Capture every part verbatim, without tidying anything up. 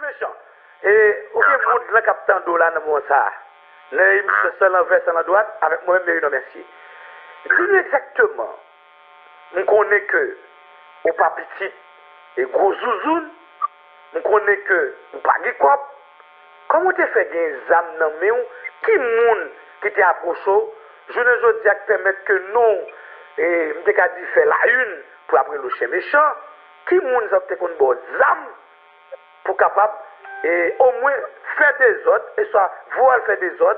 Mechan, e, ou gen moun lan k ap tande w la nan moman sa a, nan emisyon San Lanvè, San Landwat, avèk mwen menm, Merinon Mercier. Di nou egzakteman, m konnen ke ou pa pitit e gwo zouzoun, m konnen ke ou pa gen kòb. Kòman w te fè gen zam nan men w? Ki moun ki te apwoche w jounen jodi a k pèmèt ke non w, e, m te ka di, fè layini pou apre lo chen mechan? Ki moun sa w te konn ba w zam pou kapab, e, omwen fè dezòd, e swa voye w al fè dezòd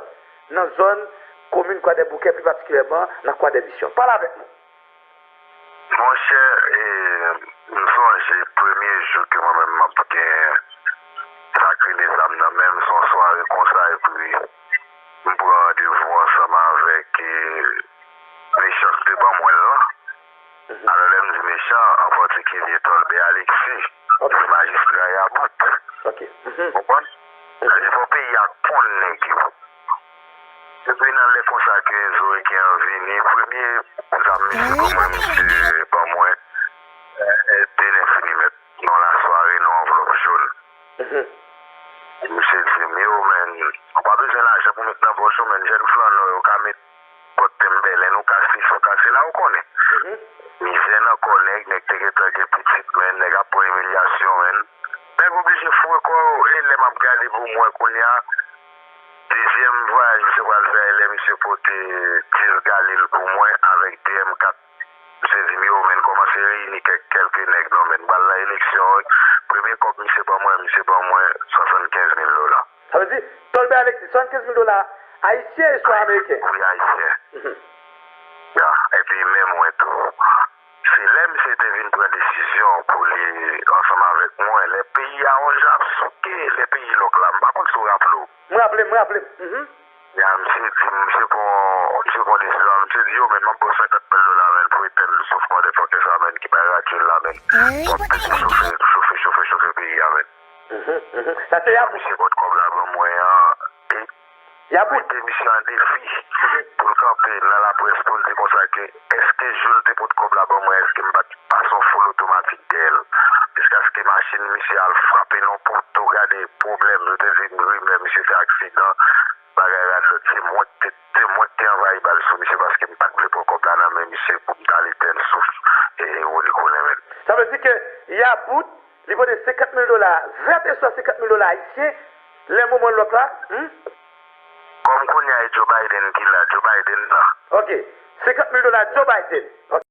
nan zòn komin Kwadèboukè, pli patikilyèman nan Kwadèmisyon? Pale avèk nou. Monchè, e, m sonje premye jou ke mwen menm m ap gen sa k rele zam nan men m, se yon sware konsa, epi m pran randevou ansanm avèk, e, mechan ki te ban mwen l lan. Alò, lè m di mechan, an patikilye Tolbè Alexis, se majistra Yabout. Ou konprann? Sa vle di fò peyi a konn nèg yo. Epi nan lè konsa ke Zorekin an vini, premye zam misye ban mwen, misye ban mwen, e, de nèf milimèt nan lasware, nan anvlòp jòn. Misye di m, yo, men, ou pa bezwen lajan pou met nan pòch ou, men, jèn flannè yo ka met bòt Timberland, ou kase isi, ou kase la, ou konnen. Mizè nan kò nèg, nèg te gentan gen pitit, men, nèg ap pran imilyasyon, men. Nèg oblije foure kò yo, e lè m ap gade pou m wè kounye a, dezyèm vwayaj misye pral fè, e lè misye pote dis Galil pou mwen avèk de M kat. Misye di m, yo, men, kòmanse reyini kèk, kèlke nèg non, men, m pral nan eleksyon, wi. Premye kòb misye ban mwen, misye ban mwen swasannkenz mil dola. Sa vle di, Tolbè Alexis, swasannkenz mil dola ayisyen e swa ameriken? Wi, ayisyen. Ya, epi men mwen tou. Se lè misye te vin pran desizyon pou li ansanm avèk mwen, lè peyi a on jan ap souke, lè peyi lòk la, m pa konn si w raple w. M raple m, m raple m. Ya, misye di, misye pran, misye pran desizyon, misye di, yo, men, m ap ba w senkant mil dola, men, pou etèn souf motherfucker sa, men, ki bay radyo l la, men. W ap tande chofe, chofe, chofe, chofe peyi a, men. Sa se Yabout. Misye pot kòb la ban mwen an, e Yabout. Mete misye an defi pou l kanpe nan laprès pou l di konsa ke èske jou l te pot kòb la ban mwen, èske m pa t pase yon fou lotomatik dèyè l, jiskaske machin misye al frape nan poto, gade pwoblèm, yo te di m rimè misye fè aksidan, bagay radòt, se mwen k te, se mwen k te anvayi bal sou misye paske m pa t vle pran kòb la nan men misye pou m t al etèn souf, e, Rony Colin, men. Sa vle di ke Yabout, li pote senkant mil dola vèt e swa senkant mil dola ayisyen, lè moman lòk la, hmm? Kòm kounye a e Joe Biden ki la, Joe Biden la. Ok, senkant mil dola Joe Biden. Ok.